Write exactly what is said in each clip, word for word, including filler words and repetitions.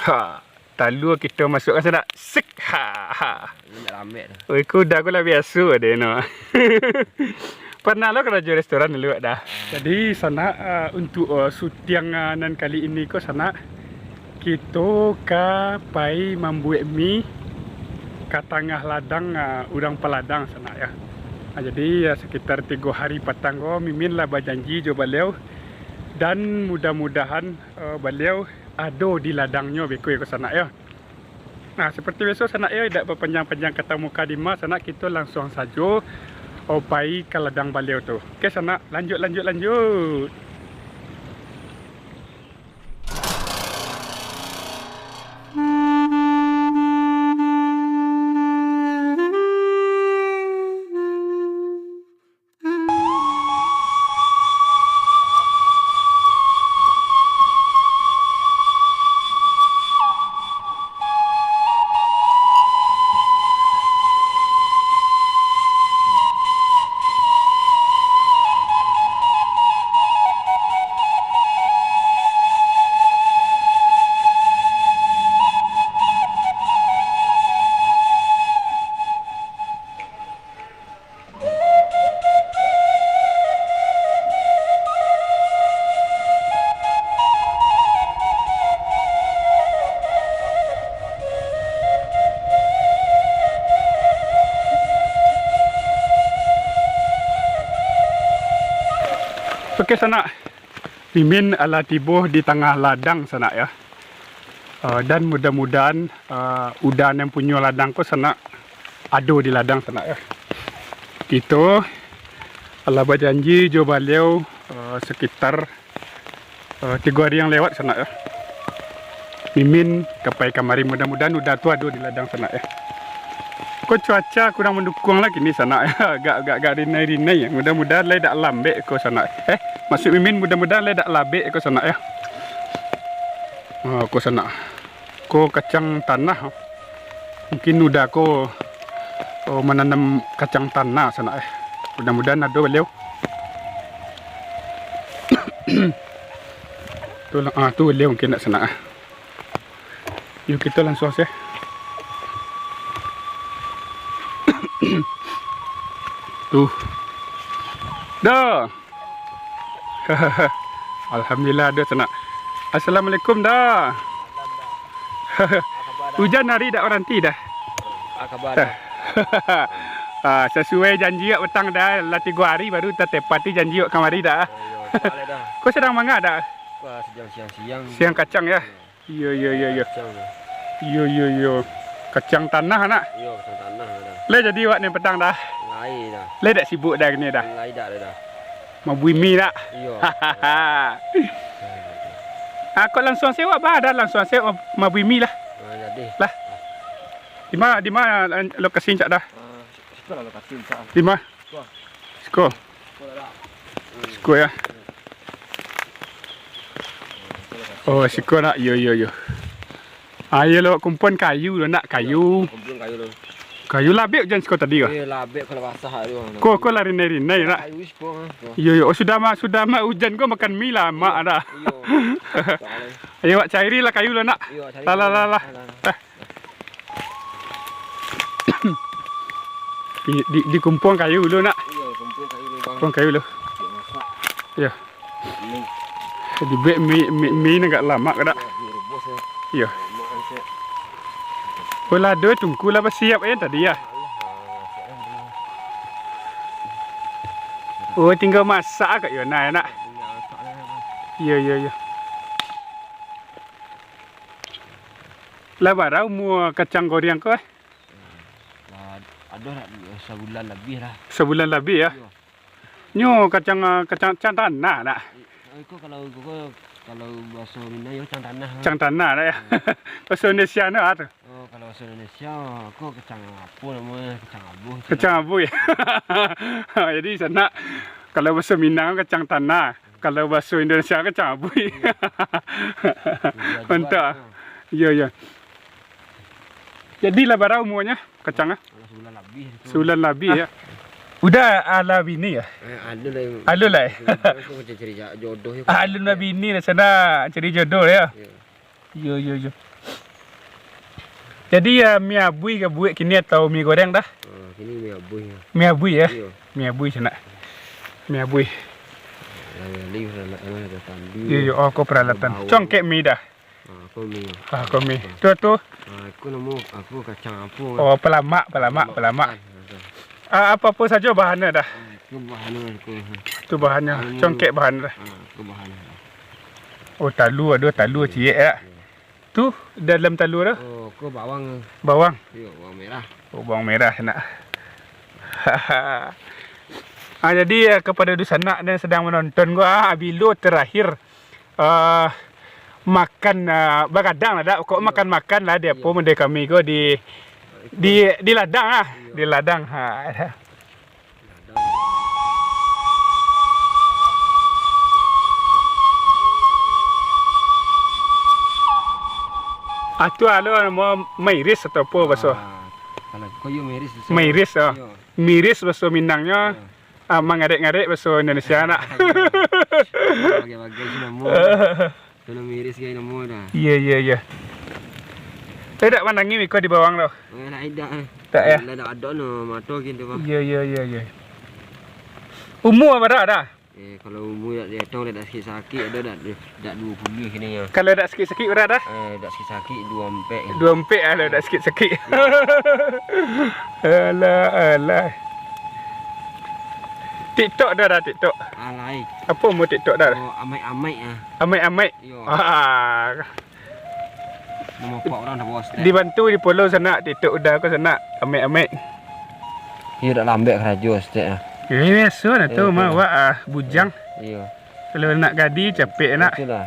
Ha, talua kito masuakkan sanak. Sik. Ha, ha. Ini nak lambek tu. Oi, kuda ko lah biaso ado no. Pernah lo karajo restoran dulu dah. Jadi sanak, ah, untuk, ah, syuting, ah, nan kali ini ko sanak, kito ka pai mambuek mi ka tangah ladang, ah, urang paladang sanak yo. Ah, jadi, ah, sekitar tigo hari patang ko Mimin lah bajanji jo baliau, dan mudah-mudahan, ah, baliau ado di ladangnyo beko ko sanak yo. Nah, seperti biaso sanak yo, indak bapanjang-panjang kata mukadimah sanak, kito langsuang sajo, oh, pai ka ladang baliau tu. Oke sanak, lanjut, lanjut, lanjut. Oke, sanak. Mimin alah tibo di tangah ladang, sanak, yo. Eh, dan mudah-mudahan, eh, uda nan punyo ladang ko sanak ado di ladang sanak yo. Kito alah bajanji jo baliau, eh, sekitar, eh, tigo hari yang lewat sanak yo. Mimin ka pai kamari, mudah-mudahan uda tu ado di ladang sanak yo. Ko cuaca kurang mandukuang lah kini sanak yo. Agak, agak, agak rinai-rinai. Mudah-mudahan lai dak lambek ko sanak. Eh, maksud Mimin mudah-mudahan lai dak labek ko sanak yo. Ah, ko sanak. Ko kacang tanah. Mungkin uda ko, oh, mananam kacang tanah sanak eh. Mudah-mudahan ado baliau. Tu lah, ah, tu baliau mungkin nak sanak eh. Yuk, kito langsuang se. Tuh. Dah. Alhamdulillah, ado sanak. Assalamualaikum, Da. Ujan hari dak baranti, Da. Ah, kabar, Da. Ah, sasuai janji wak patang, Da. Lah tigo hari baru tatepati janji wak kamari, Da. Iyo, iyo, cepat lah, Da. Ko sadang manga, Da? Wah, sadang siang-siang. Siang kacang, yo? Iyo. Iyo, iyo, iyo, iyo. Kacang, Da. Iyo, iyo, iyo. Kacang tanah, nak? Iyo, kacang tanah, Da. Lai jadi wak ni patang, Da? Lai, Da. Lai dak sibuk, Da, kini, Da? Lai dak, Da. Mabui mi, Da? Iyo. Ah, kok langsuang se wak ba, Da, langsuang se wak ma-, mabui mi lah. Ah, jadi. Lah. Di ma, di ma lokasi cak, Da? Ah, siko lah lokasi cak. Di ma? Siko. Siko. Siko lah, Da. Siko, yo. Oh, siko, nak. Iyo, iyo, iyo. Ah, iyo lo, kumpuan kayu lo, nak, kayu. Kumpuan kayu lo. Kayu labek ujan siko tadi ko? Eh, labek kalau basah tu. Ko, ko lah rinai-rinai, nak. Kayu siko, ah, ko. Iyo, iyo. Oh, sudah mah, sudah mah ujan ko makan mi lah, mak, Da. Iyo. Ayo, wak cari lah kayu lo, nak. Iyo, cari. Lah, lah, lah, lah. Lah, lah. Eh. Di, di, di kumpuang kayu dulu, nak. Iyo, kumpuang kayu dulu, Bang. Kumpuang kayu dulu. Siap masak. Iyo. Ini. Jadi, buek mi, mi, mi nan agak lamak, Da? Iyo, mi rebus, yo. Iyo. Lamak, kan, siap. Oh, lah, ado tungku lah basiap, eh, tadi, yo? Alah, ah, siap, kan, belum. Oh, tinggal masak, kok, yo, nah, nak? Tinggal masak, lah, Bang. Iyo, iyo, iyo. Lah bara umua kacang goriang ko, eh? Lah, ado lah, sabulan labiah lah. Sabulan labiah, yo? Iyo. Nyo kacang, ah, kacang, kacang tanah, nak? I-, iko kalau, iko kalau bahaso Minang, yo, kacang tanah. Kacang tanah, nak, yo? Iyo. Bahaso Indonesia, nak, tu? Oh, kalau bahaso Indonesia, ko kacang apo namonyo? Kacang abuih. Kacang abuih. Jadi, sanak, kalau bahaso Minang, kacang tanah. Kalau bahaso Indonesia kan cabai. Iyo. Mantap. Iyo, iyo. Jadi lah bara umuanyo kacang ah? Alah, sabulan labiah tu. Sabulan labiah, yo. Uda alah bini, yo? Eh, alun lah. Alun lah, eh? Aku macam cari ja-, jodoh, yo. Alun lah bini lah, sanak cari jodoh, yo? Iyo. Iyo, iyo, iyo. Jadi, ah, mi abuih ka buek kini atau mi goreng dah? Ah, kini mi abuih, yo. Mi abuih, yo? Iyo. Mi abuih sanak. Mi abuih. Lah, jadi peralatan lah, ado tandu. Iyo, iyo. Oh, ko peralatan. Bawang. Congkek mi dah? Ah, ko mi. Ah, ko mi. Tu, tu? Ah, ko namo, ko kacang apo? Oh, palamak, palamak, palamak. Ah, apo-apo sajo bahan dah? Ah, ko bahan ko. Tu bahan, congkek bahan dah. Ah, ko bahan. Oh, talua, ado talua ciek, yo. Iyo. Tu, dalam talua tu? Oh, ko bawang. Bawang? Iyo, bawang merah. Oh, bawang merah, nak. Ah, jadi, ah, kepada dunsanak nan sadang manonton ko, ah, bilo terakhir, ah, makan, ah, bagadang lah, dak? Kok makan-makan lah, di apo, iyo, model kami ko di, di, di ladang lah. Iyo. Di ladang. Ha. Ah, tu alo namo mairis atau apo baso? Ah, kalau ko yo mairis tu. Mairis, oh. Iyo. Miris baso Minangnyo, iyo, ah, mangarek-ngarek baso Indonesia, nak. Iyo. Bagai-bagai si namo. Kalau miris gai namo dah. Iyo, iyo, iyo. Tapi dak manangih iko di bawang tu? Eh, dak, dak, eh. Dak, yo? Lah dak ado no mato gin tu, bah. Iyo, iyo, iyo, iyo. Umua bara dah? Eh, kalau umua dak dietong, dak sakik-sakik, ado dak, dak duo puluah kini yo. Kalau dak sakik-sakik bara dah? Eh, dak sakik-sakik duo ampek. Duo ampek ah, kalau dak sakik-sakik. Iyo. Alah, alah. TikTok ado dah, TikTok? Alai. Apo umua TikTok dah? Oh, amaik-amaik ah. Amaik-amaik? Iyo. Ah. Mamapok urang dah bos, Tek. Dibantu, di-follow sanak, TikTok Uda ko sanak, amaik-amaik. Iyo, dak lambek karajo, Tek, ah. Eh, biaso lah tu, eh, mah, itulah. Awak, ah, bujang. Iyo. Kalau nak gadih, capek nak. Itulah.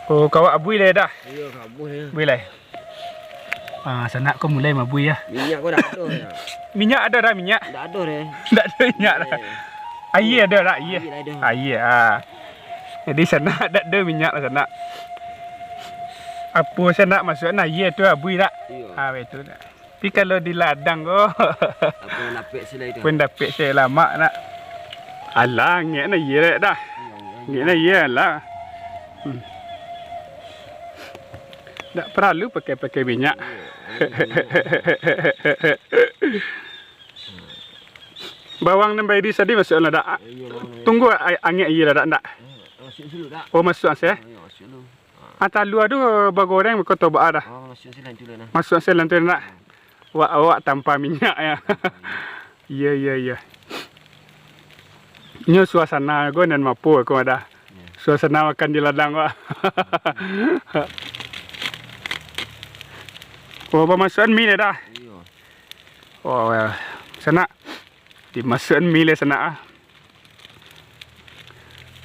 Oh, kawak abuih lai dah? Iyo, kawak abuih lai. Abuih lai. Ah, sanak ko mulai mabuih, yo. Minyak ko dak ado, yo. Minyak ado dah, minyak? Dak ado deh. Dak ado minyak dah. Eh. Aia ado dak? Aia. Aia lah ado. Aia, ah. Jadi sanak dak ado minyak lah sanak. Apo sanak masuakkan aia tu abuih dak? Iyo. Ah, batua dah. Tapi kalau di ladang ko, apo nan dapek silai tu? Apo nan dapek silai lamak nak. Alah, angek nah aia dah. Iyo, angek. Angek nah aia lah. Hmm. Dak paralu pakai-pakai minyak. Iyo, iyo, iyo. Bawang nan bairis tadi masuak lah dak? Iyo, bawang nan bairis. Tunggu a-, angek aia lah dak, ndak? Hmm, masuak dulu dak? Oh, masuak se? Iyo, masuak dulu. Ah, talua tu bagoreng beko tobak dah. Oh, masuak se dalam tu lah nah. Masuak se dalam tu nak. Hmm. Awak, awak tanpa minyak yo. Tanpa minyak. Iyo, iyo, iyo. Nyo suasana ko nan mapo ko dah. Iyo. Suasana makan di ladang ko. Oh, pamasuakan mi dah. Iyo. Oh, sanak. Dimasuakan mi lai sanak ah.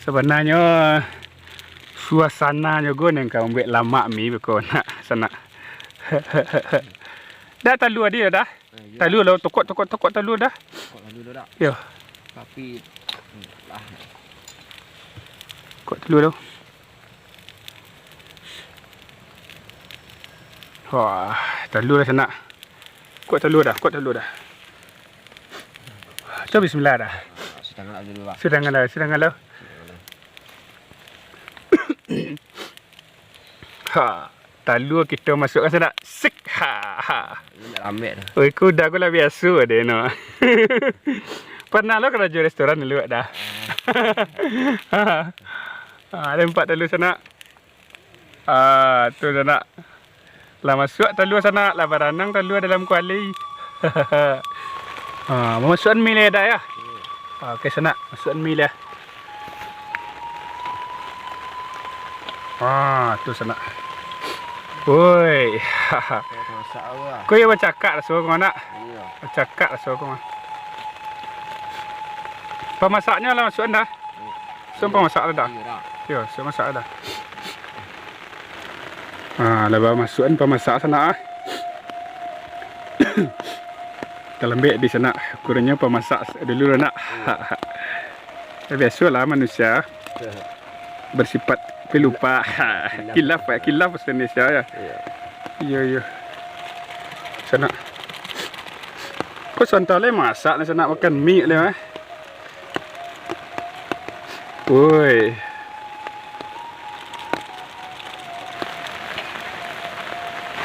Sabananyo suasananyo ko nan ka mambuek lamak mi beko nak sanak. Dah talua ado dah. Eh, iyo. Talua lo, tokok, tokok, tokok talua dah. Tokok talua dah. Yo. Tapi, hmm, lah. Tokok talua tu. Wah, talua dah sanak. Kuak talua dah, kuak talua dah. Tu bismillah dah. Sudah ngalau dulu, Pak. Sudah ngalau, sudah ngalau. Ha, talua kito masuakkan sanak. Sik. Ha, ha. Ini nak lambek dah. Oi, kuda ku lah biaso ado no. Pernah lo karajo restoran dulu dah. Ha, ha, nampak talua sanak. Ah, tu sanak. Lah masuak talua sanak, lah baranang talua dalam kuali. Ah, mamasuakan mi lai dah yo. Oke sanak, masuakan mi lai. Ah, tu sanak. Woi. Masak awak. Ko yo bacakak raso ko nak? Iyo. Bacakak raso ko mah. Pamasaknyo lah masuakan dah. Sudah pamasak dah? Iyo dah. Yo, sudah masak dah. Ha, lah bamasuakan pamasak sanak ah. Talambek di sanak, kurunyo pamasak dulu lah nak. Iyo. Biasolah manusia bersifat pelupa. Kilaf, kilaf bahasa Indonesia yo. Iyo. Iyo, iyo. Sanak. Ko santai lai masak ni sanak, makan mi lai eh. Woi.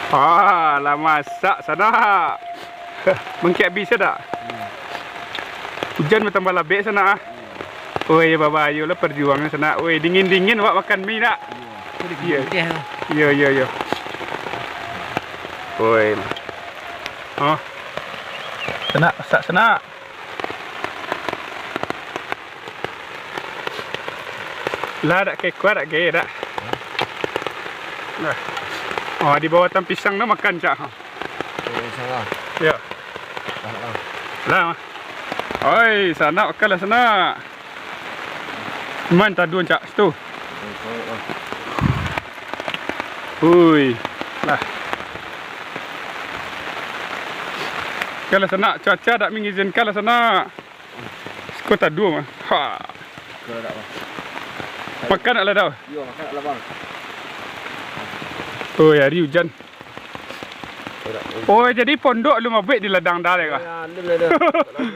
Ah, lah masak sanak. Mangkek bisa dak? Hujan batambah labek sanak ah. Oi, babayo lah parjuangan sanak. Oi, dingin-dingin awak makan mi nak. Iyo. Iyo, iyo, iyo. Oi. Oh. Sanak, masak sanak. Lah, dak kekuat, dak kaya, dak. Nah. Oh, di bawah batang pisang tu makan, cak. Eh, salah. Ya. Salah. Lah. Oi, sanak, makan lah, sanak. Man taduan, cak, situ. Eh, salah. Hui. Lah. Makan lah, sanak, cuaca dak mengizinkan lah, sanak. Siko taduo mah. Ha. Kalau dak, Bang. Makan nak lah tau. Iyo, makan nak lah, Bang. Oi, hari hujan. Kalau dak, Bang. Oh, jadi pondok lu mabuek di ladang dah, kan? Ya, alun lah dah.